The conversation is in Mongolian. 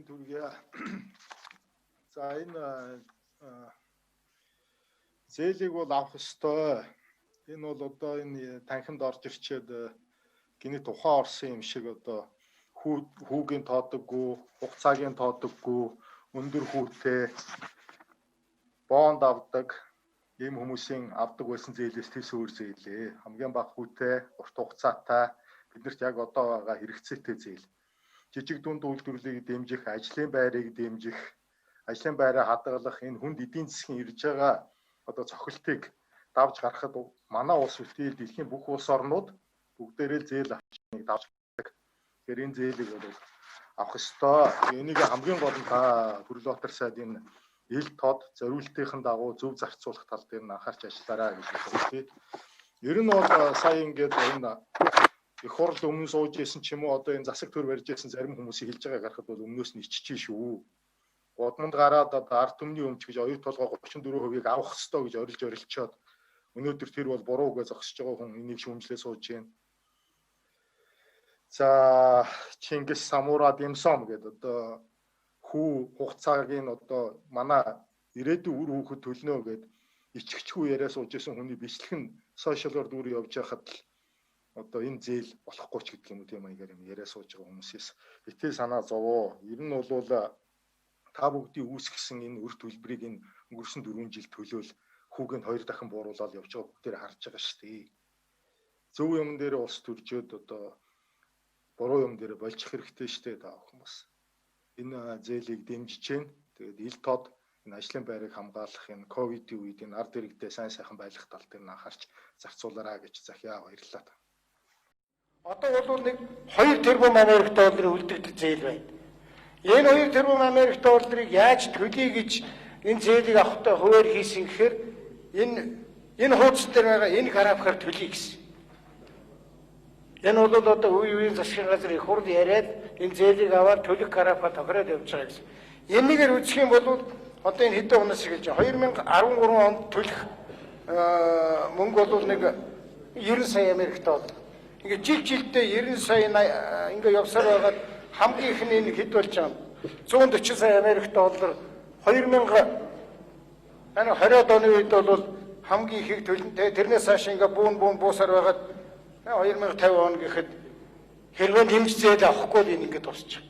мэнд хүргье. За, энэ зээлийг бол авах ёстой. Энэ бол одоо энэ танхимд орж ирчээд гэнэт ухаан орсон юм шиг одоо хүүгийн тоодоггүй, хугацаагийн тоодоггүй, өндөр хүүтэй бонд авдаг ийм хүмүүсийн авдаг байсан зээлээс тэс өөр зээлээ. Хамгийн бага хүүтэй, урт хугацаатай, биднэрт яг одоо байгаа хэрэгцээтэй зээл. Жижиг дунд үйлдвэрлэлийг дэмжих, ажлын байрыг дэмжих, ажлын байраа хадгалах, энэ хүнд эдийн засгийн ирж байгаа одоо цохилтыг давж гаргахад манай улс битгий, дэлхийн бүх улс орнууд бүгдээрээ л зээл авч нэг давж гардаг. Тэгэхээр энэ зээлийг бол авах ёстой. Энийг хамгийн гол нь та Хөрлөбаатар сайд энэ ил тод зориултын дагуу зөв зарцуулах тал дээр нь анхаарч ажиллаарай гэж боддог. Ер нь бол сая ингээд энэ их хурл өмнө сууж исэн ч юм уу, одоо энэ засаг төр барьж исэн зарим хүмүүсийг хэлж байгааг харахад бол өмнөөс нь иччихээ шүү. Гудамд гараад одоо ард түмний өмч гэж оюу толгой 34%-ийг авах ёстой гэж орилж орилчоод өнөөдөр тэр бол буруу гэж зогсож байгаа хүн энийг шүүмжлээ сууж байна. За, Чингис Самура Димсом гэдэг одоо хүү хугацааг нь одоо манай ирээдүйн үр хүүхэд төлнө гэд ичгчгүй яриа сууж исэн хүний бичлэг нь сошиалор дүүр явж байхад л одоо энэ зээл болохгүй ч гэдэг юм уу, тийм маягаар юм яриа сууж байгаа хүмүүсээс битээ санаа зовоо. Ер нь бол та бүгдийн үүсгэсэн энэ үр төлбөрийг энэ өнгөрсөн 4 жил төлөөл хүүг нь 2 дахин бууруулаад явж байгаа бүгдээр харж байгаа шүү дээ. Зөв юм дээр улс төржөөд одоо буруу юм дээр болчих хэрэгтэй шүү дээ, та бүхэн бас. Энэ зээлийг дэмжиж гэн. Тэгээд ил тод энэ ажлын байрыг хамгаалах, энэ ковидын үед энэ ард иргэдээ сайн сайхан байлгах тал дээр нь анхаарч зарцуулаарай гэж захиа. Баярлалаа. Одоо бол нэг 2 тэрбум Америк долларын үлдэгдэл зээл байна. Энэ 2 тэрбум Америк долларыг яаж төлөе гэж энэ зээлийг авахдаа хуваар хийсэн гэхээр энэ хуудас дээр байгаа энэ графикаар төлөе гэсэн. Энэ бол одоо үе үеийн засгийн газар их хурл яриад энэ зээлийг аваад төлөх графика тохироод явж байгаа гэсэн. Энэгээр үзэх юм бол одоо энэ хэдэн оноос эхэлж 2013 онд төлөх мөнгө бол нэг 90 сая Америк доллар. Ингээд жил жилдээ 90 сая ингээ явсаар байгаад хамгийн их нь энэ хэд болж байгаа юм? 140 сая Америк доллар 2020 оны үед бол хамгийн ихийг төлнө. Тэрнээс хойш ингээ бүүн бүүн буусаар байгаад 2050 он гэхэд хэрвээ нэмж зээл авахгүй л энэ ингээд дуусчих.